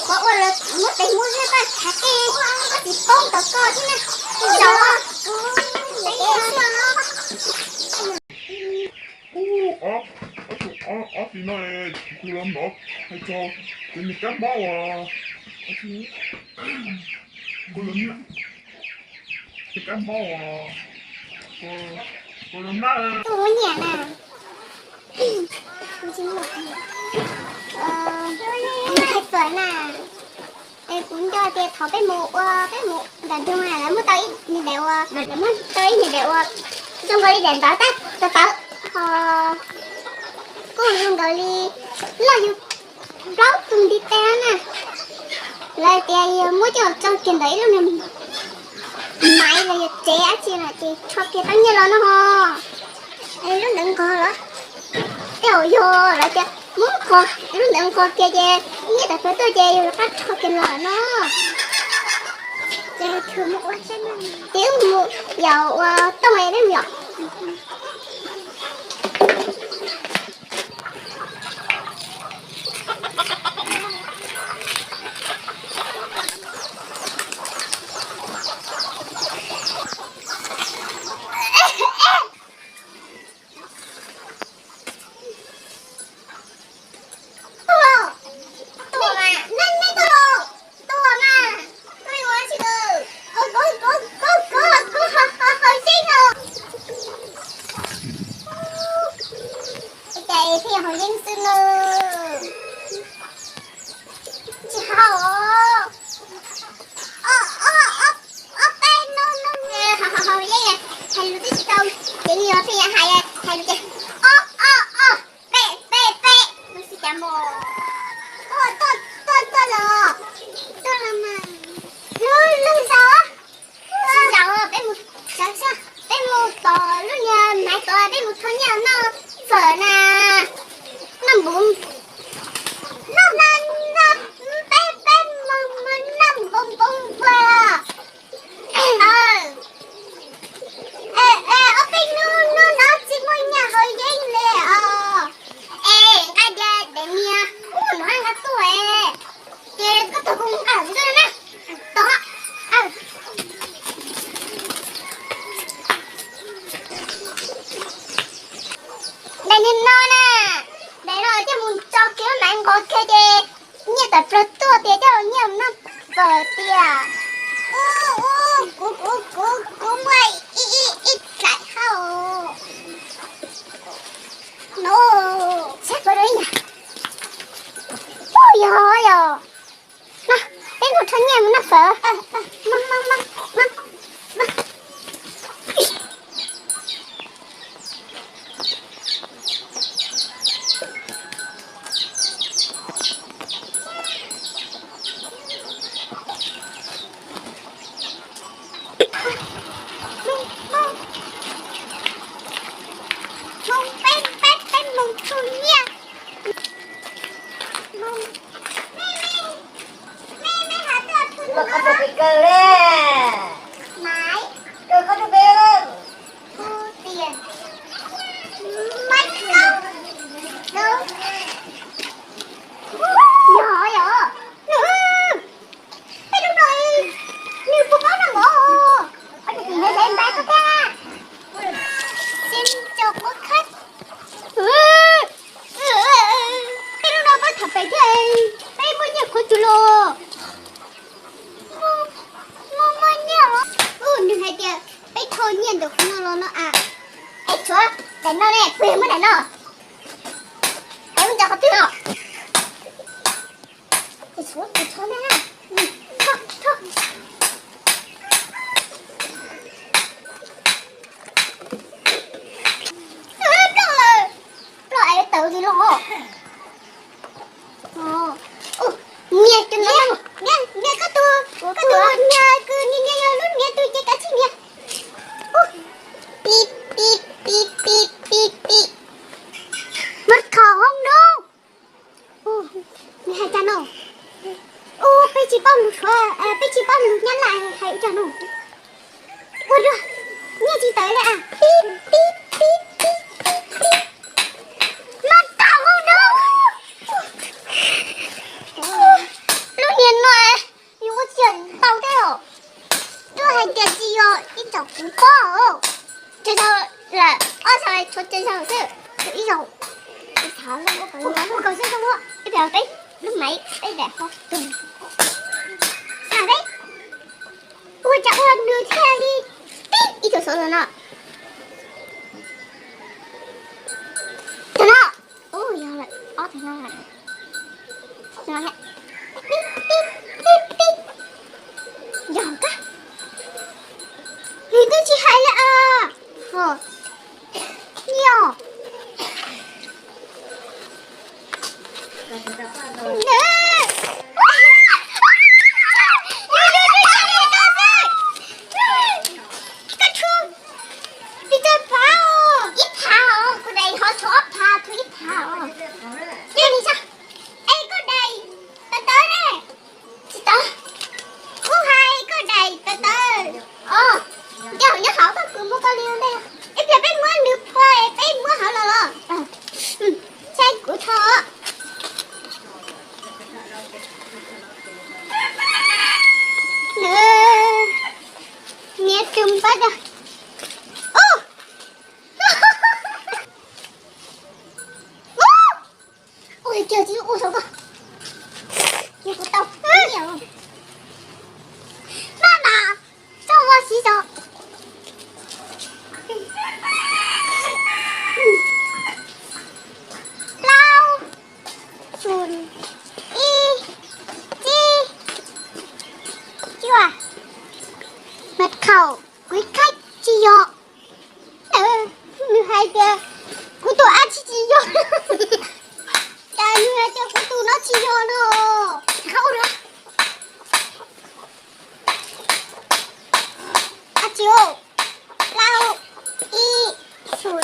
Qhov ua lawv muab tes muab zog koj khav tej, koj tsis poob tau koj thiab na. Zaum no, ob, ob tug ob txiv no tsis pub lawv mov, hais txog cov niag kab mob uas, kuv los niam, niag kab mob uas, kuv los nab. Kuv nyiam na. Kuv tsis muaj, kuv hais fawm na. Es kuv nco tias thaum peb mus ua, peb mus nram nroog na, lawv muab tau ib niag daim ua, lawv muab tau ib niag daim ua zoo nkaus li daim ntawv tab tawv tawv ho kuj zoo nkaus li loj yug plaub tus ntiv tes na. Lawv tias yog muab coj tso kiag ntawm ib lub niag maiv los yog tsev dab tsi no ces rho kiag tau nyiaj los no ho. Lub ntawd nqos los, tej zaum yog lawv tias muab nqos, lub ntawd nqos kiag ces nyiaj tawm plaws tuaj ces yog lawv qab rho kiag los no. Ces wb mus yaum ua tooj es peb mus yom. Ces thiaj haus yeeb xwb na. Tsis haus. Ob peb hnub no haus yeeb, hais lus twb tsis tau, ces yog pheej hais, hais lus ces ob ob ob, peb peb peb, lub xij cas mus. Tuaj tuaj tuaj los, tuaj los mas. Lub lub zaus, lub zaus peb mus, peb mus tom lub niag maiv tod, peb mus rho nyiaj noj fawm na. Noj npuv, noj noj noj, peb peb mus mus noj npuv npuv npua. Es ob peb hnub hnub no tsis muaj nyiaj haus yeeb li os. Es nqa diav daim niag ub no nqa tuaj es, ces koj tuaj kuv nqa xwb na. Tod, daim niag no na, daim no coj mus tso kiag lub maiv nqos kiag ces nyiaj tawm plaws tuaj tias coj nyiaj mus noj fawm tiag. Kuv kuv kuv kuv muaj ib ib ib daim hauj no, saib puas rau ib yam. Ub, yog yog. Peb mus rho nyiaj mus noj fawm. Mus, peb peb peb mus rho nyiaj. Mus. Koj tus pes kawg li. Kawg koj tus pes. Hu tias Maiv Kaub. Yog yog. Peb lub no nws puas paub noj mov? Peb lub no peb tham pem thiab, peb muaj nyiaj khuv twg los. Muaj, muaj nyiaj los. Nws hais tias peb thauj nyiaj ntawm qhov no los no a. Es tshuav daim no ne, kuv yog muab daim no. Es muab ntsaws qhov twg no? Es tshuav, tshuav na. Thauj, thauj. Ploj lawm, ploj es tawm li los. Nias, nias koj tus, koj tus nias, kws nias nias yog lub nias tus ces kav tsij nias. Pib pib pib pib pib pib. Mas kho hoob no. Nws hais cas no? Ua peb tsis paub lus Suav, peb tsis paub lus Nyab Laj hais ua cas no. Ua dua, nyiaj tsis tawm li a. Pib pib pib pib pib pib. Mas kho hoob no. Lub Ua kom zoo zoo, ib pliag peb lub maiv peb daim hov tus. Xav peb ua cas ua nws thiaj li tib ib tug xov tooj no. Tus no. Ub, yog lawm, ob tug no lawm. Pib, pib, pib, pib. Yog kab. Nws twb tsis hais li os. Ho. Yog. Ib phav os, kuv daim hov tshuav ob phav, tshuav ib phav os. Cia li tso. Es koj daim tawv tawv ne? Tsis tau. Kuv hais koj daim tawv tawv. Os, nyob hauv nyob hauv koj, kuv muab koj li ntej. Ib pliag peb muab nws phua, peb muab hauv los los. Saib kuv tho. Niam tus npawb da. Ub! Ua li cas tsis ua saum koj. Yog kuv tau. Maj mam, txhob ua siv tso. Plaub, xum, ib, tsib, cuaj. Mật khẩu quý khách tsis yog. Nws hais tias kuv tus ab tsi tsis yog. Cas nws hais tias kuv tus no tsis yog no. Rov qab ua dua. Ab tsi, plaub, ib, xum,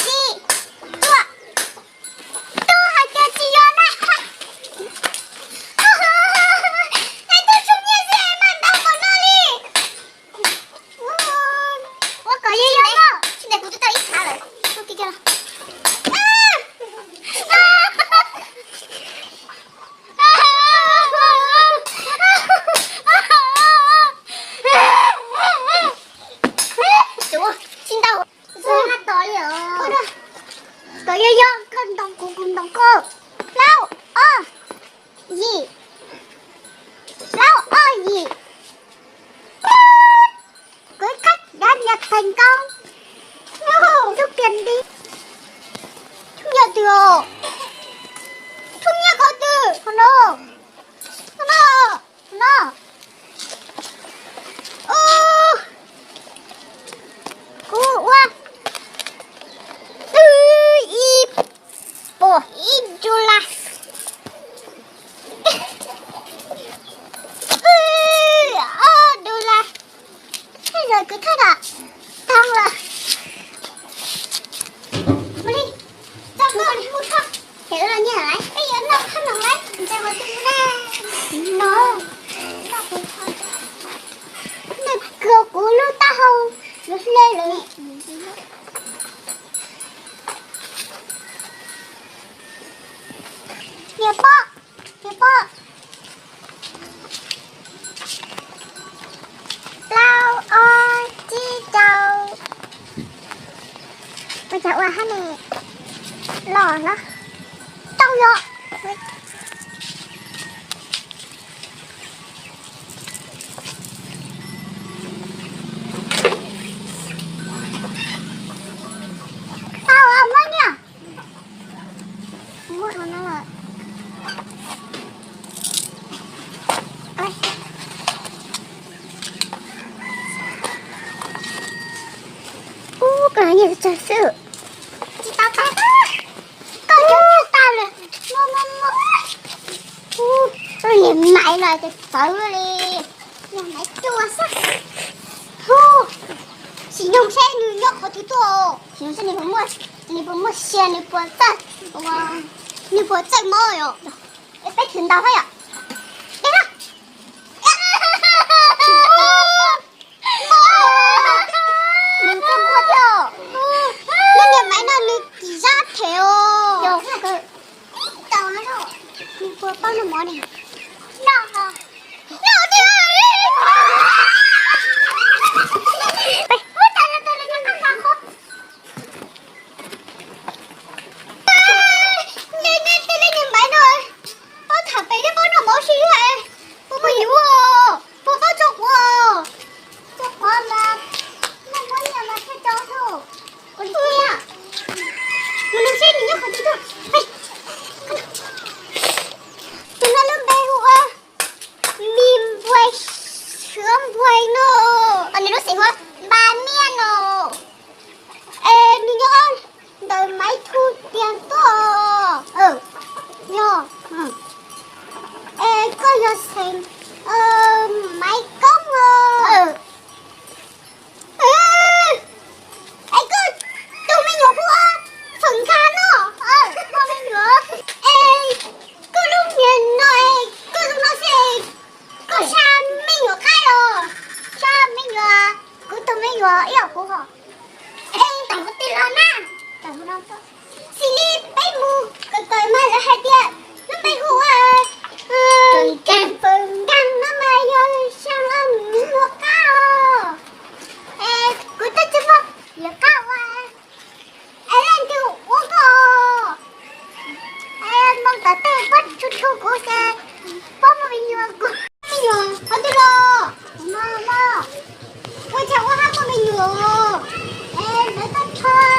tsib, cuaj. Twb hais tias tsis yog na. Hais twb tsum nyiaj xwb mas ntau npaum no li. Ua kom yog yog. Tsis ntev kuv twb tau ib phav lawm. Tsis ntau. Kom yog yog, koj ntoos kuv, kuv ntoos koj. Plaub, ob, yim. Plaub, ob, yim. Quý khách đã nhập thành công. Rút tiền đi. Rút nyiaj twg os? Rút nyiaj qhov twg? Qhov no. Qhov no. Qhov no. Ub, kuv ua twb ib puas ib du las, ob du las. Ces zaum kuv thaj dam tau lawm. Ua li, tau koj li mus thaj. Ces wb los nyiag lawm, peb yuav noj thaj no lawm, ntshe ua twg na. No, noj kuv lub taub hau yuav hle lawm. Niam pog, niam pog. Plaub, ob, tsib, rau. Ua cas ua hab ne, los los tau yom. Tau muab nyiaj. Muab no lawm. Ub, koj nyiaj tsawg xwb. Tsis tau tau. Koj nyiaj tsis tau lawm. Muab, muab, muab. Ub, niag maiv no ces txawv li. Niag maiv cua xwb. Hu, sim nyoog seb nws nyob qhov twg tuaj. Sim nyoog seb nws puas muaj, nws puas muaj sia, nws puas txawj, nws puas txawj mob yom. Peb thwm ntaus thiab yom. Dej na. Nws txawj muaj thiab. Nyob niag maiv no nws kim zab them os. Nws puas paub noj mov ne? Noj. Pob tsuas tsuas kuv ces pob muaj me nyuam kuv. Me nyuam qhov twg los? No no, ua cas ua hab muaj me nyuam? Es lawv toj rho.